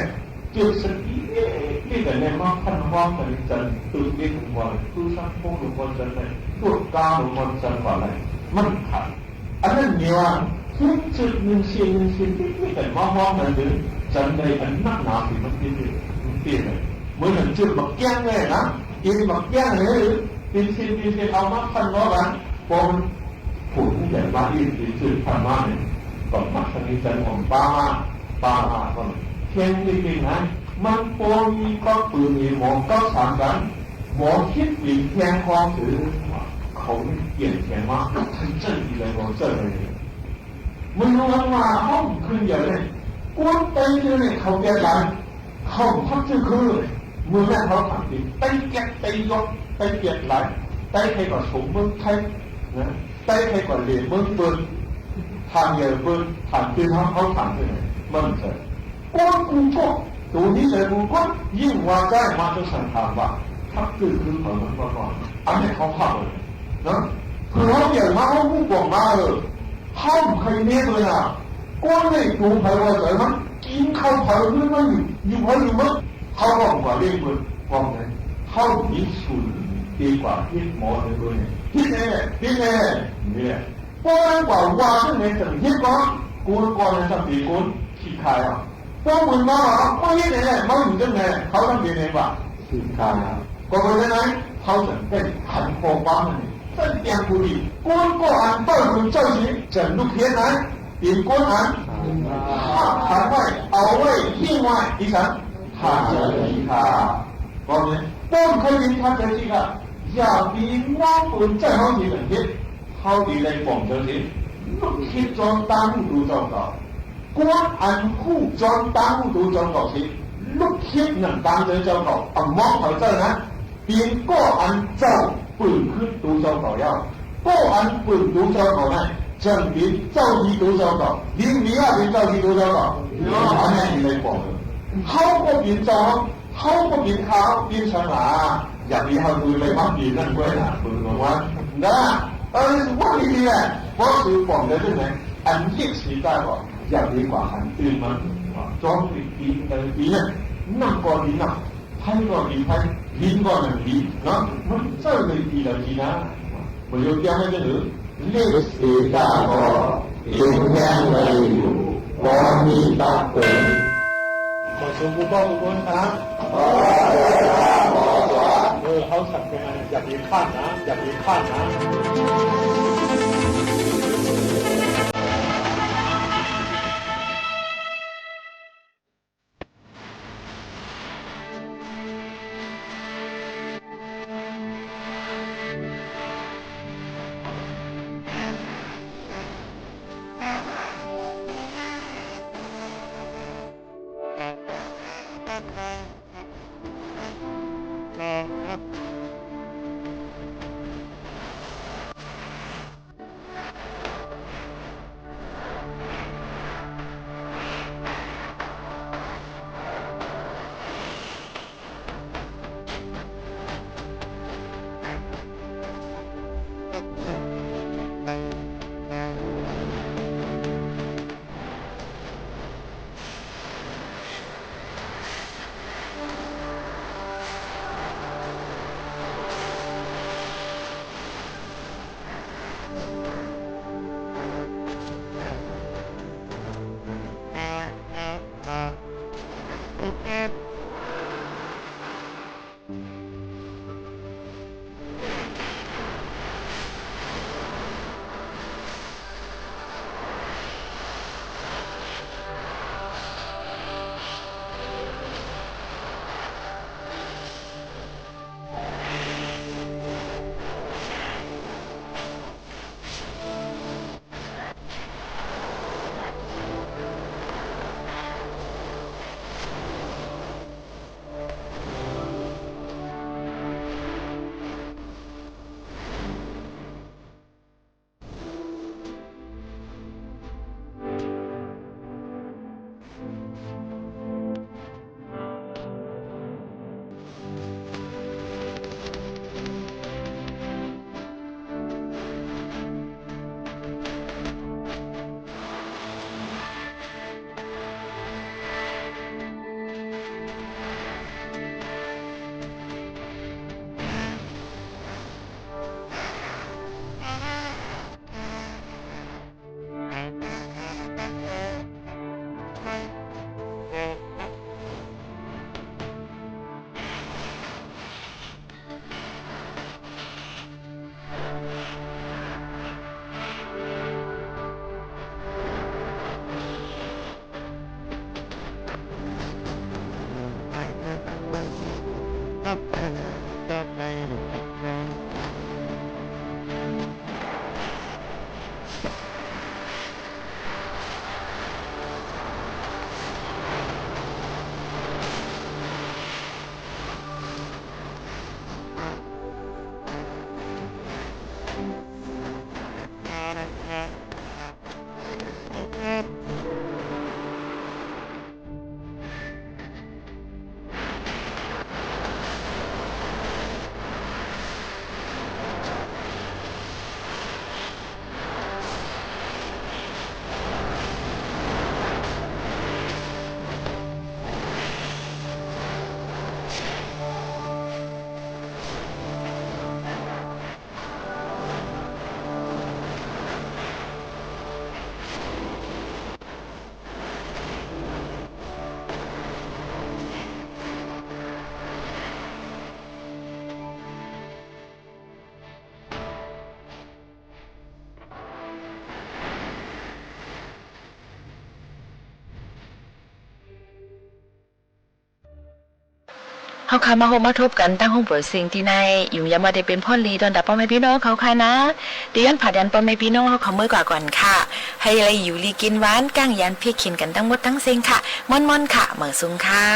จึกสักนิดๆ แต่ในมาพันความกันจันทร์ ตึกเรียกหลวงพ่อ คือสร้างพวกหลวงพ่อจันทร์เลย ตรวจกาหลวงพ่อจันทร์ว่าอะไร มันขาด อันนั้นเนี่ยว่า ทุกจึกหนึ่งสิ้นหนึ่งสิ้นนิดๆ แต่มาห้องนั้นหรือจันทร์ใดอันนักหนาสิมันเปลี่ยน มันเปลี่ยนเลย เหมือนหนังจึกบักแก้งเลยนะ อินบักแก้งเลย เป็นสิ้นเป็นสิ้นเอามาพันล้อกัน ปอมัน ผู้ใหญ่บ้านที่ถือธรรมะเนี่ย ก็มักจะมีใจอ่อน ปามา ปามาก็เพียงนิดนึงนะ มันปอมีปั๊บเป๋อ มีหมอกับสานกั๋น หมอคิดหลิงแทงความถือ เขาไม่เปลี่ยนแทงมา ท่านเจ้าอีกแล้ว เจ้าเลย มันรู้ว่าห้องคืนใหญ่เลย กวนไปเลยเนี่ย เขาเปลี่ยนหลาย เขาพักชื่อคือ เมืองนั้นเขาถามจริง ไต้เกียก ไต้ยก ไต้เกียกหลาย ไต้ใครก็สมเมืองไทยนะ ไต้ใครก็เหรียญเมืองเปิ้น ทางใหญ่เปิ้น ถามจริงเขา เขาถามจริง มันใช่ ก้นกูก็ ตัวนี้เลยกูก็ ยิ่งว่าใจ้มาจะสั่งถามว่า พักชื่อคือเขามันว่าก่อน อันนี้เขาพักเลยนะ คือเขาใหญ่มา เขาผู้บอกมาเออ เขาใครเนี่ยเลยนะ ก้นในตัวไผว่าใส่มัน กินข้าวไผหรือมันอยู่ อยู่ไผอยู่มัน เขาบอกว่าเรียกเปิ้น บอกไง เขามีศูนย์ดีกว่าเฮ็ดหมอเลยเปิ้นเนี่ย เฮ็ดแน่ เฮ็ดแน่ นี่แหละ เพราะฉะนั้นกว่าว่าจั่งไหนจั่งเฮ็ดก่อน กูก่อนนะ จั่งปีกูขี้คายอ่ะ พวกมึงมาว่า ไม่เฮ็ดแน่ มาอยู่จั่งไหน เขาจั่งปีไหนวะ ขี้คายอ่ะ ก็เพราะฉะนั้นเขาจั่งได้หันข้อความนั่นเอง จั่งเตรียมกูดี กูก็อันเปิ้นกูเจ้าสิ จั่งลูกเฮ็ดนะ เตรียมกูอัน หันไว้ เอาไว้ หิ้งไว้ อีสัน ถ้าจะขี้คาย ก็เนี่ย ป้นเคยมีท่านใดที่ค่ะ อย่ามีน้องปืนใจเขาดีกันเฮ็ด เขาดีได้ป้องเจ้าสิ ลูกคิดจอมตางดูเจ้าเก่า กวนอันฮู้จอมตางดูเจ้าเก่าสิ ลูกคิดนั่นตางเจ้าเก่า อ่ะมองเขาเจ้านะ เปียงก็อันเจ้า ปืนขึ้นตั๋วเจ้าเก่าแล้ว ก็อันปืนตั๋วเจ้าเก่านั้น จั๋งเป๋นเจ้าดีตั๋วเจ้าเก่า ดีมีว่าเป๋นเจ้าดีตั๋วเจ้าเก่า อันนั้นมีอะไรบอก เขาก็เป๋นเจ้า เขาก็เป๋นข้า เป๋นฉันหา อย่างนี้เขาคือไปบ้านดีนั่นด้วยนะ ปืนของวันนะ เออ ว่าดีๆ แหละ เพราะคือบอกเลยเรื่องไหน อันเรียกสีได้ก็ อย่างดีกว่าอันอื่นมัน จ้องอีกปี เออ ปีนั้น นั่นก็ดีนะ ไทยก็ดีไทย หินก็หนึ่งหินเนาะ มันเจ้าเลยทีละทีนะ มันยกย่างให้เจ้าหรือ เลขสี่เก้าก็ยังได้อยู่ บ่มีตักเกิน ขอเชิญผู้ป้องผู้คนครับ เออ เขาสั่งกันมา อย่าเบียดข้ามนะ อย่าเบียดข้ามนะ เฮาค่ะมาพบมาทบกั๋นตังห้องเป๋อเสียงตี้ใน หยุมยำว่าได้เป๋นพ่อลีต้อนฮับป้อแม่ปี้น้องเฮาค่ะนะ ตี้ย้อนผาดยันป้อแม่ปี้น้องเฮาค่ะเมื่อกว่าก่อนค่ะ หื้อได้อยู่ดีกิ๋นหวาน ก้างยานเพียเข็ญกั๋นตังหมดตังเสียงค่ะ ม่วนๆ ค่ะ เหมยสูงค่ะ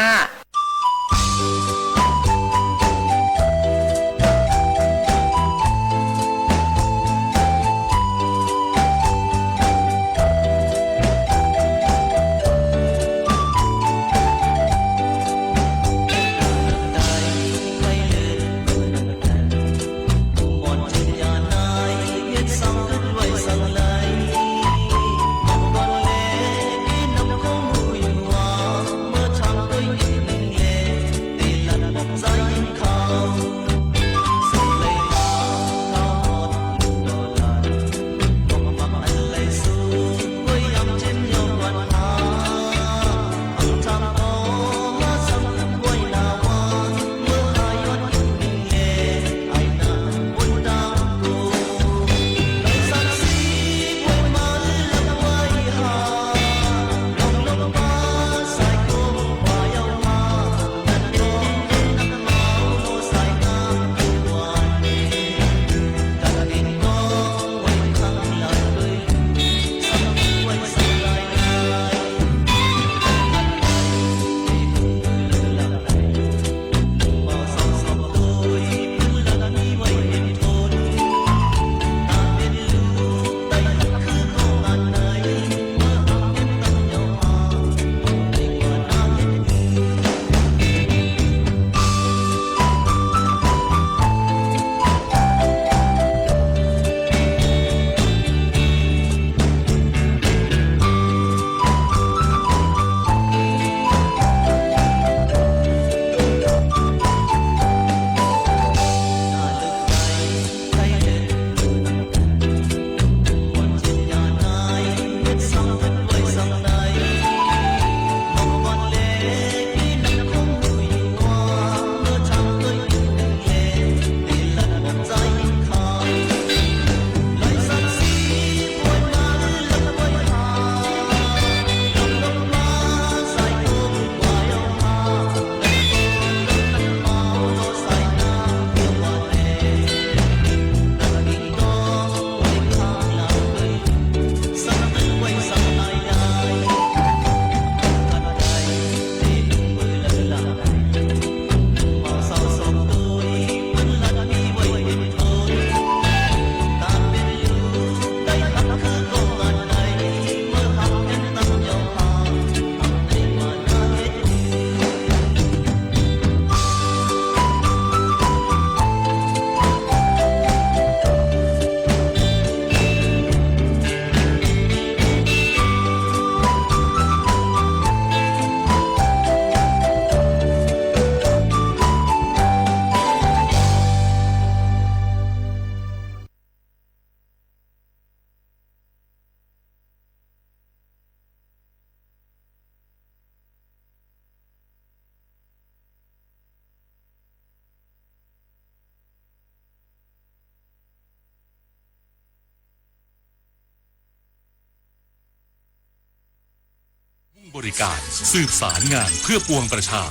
บริการ สืบสารงานเพื่อปวงประชา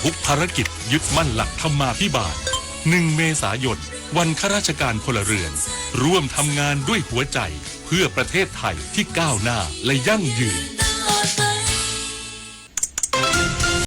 ทุกภารกิจยึดมั่นหลักธรรมาภิบาล หนึ่ง เมษายน วันข้าราชการพลเรือน ร่วมทำงานด้วยหัวใจ เพื่อประเทศไทยที่ก้าวหน้าและยั่งยืน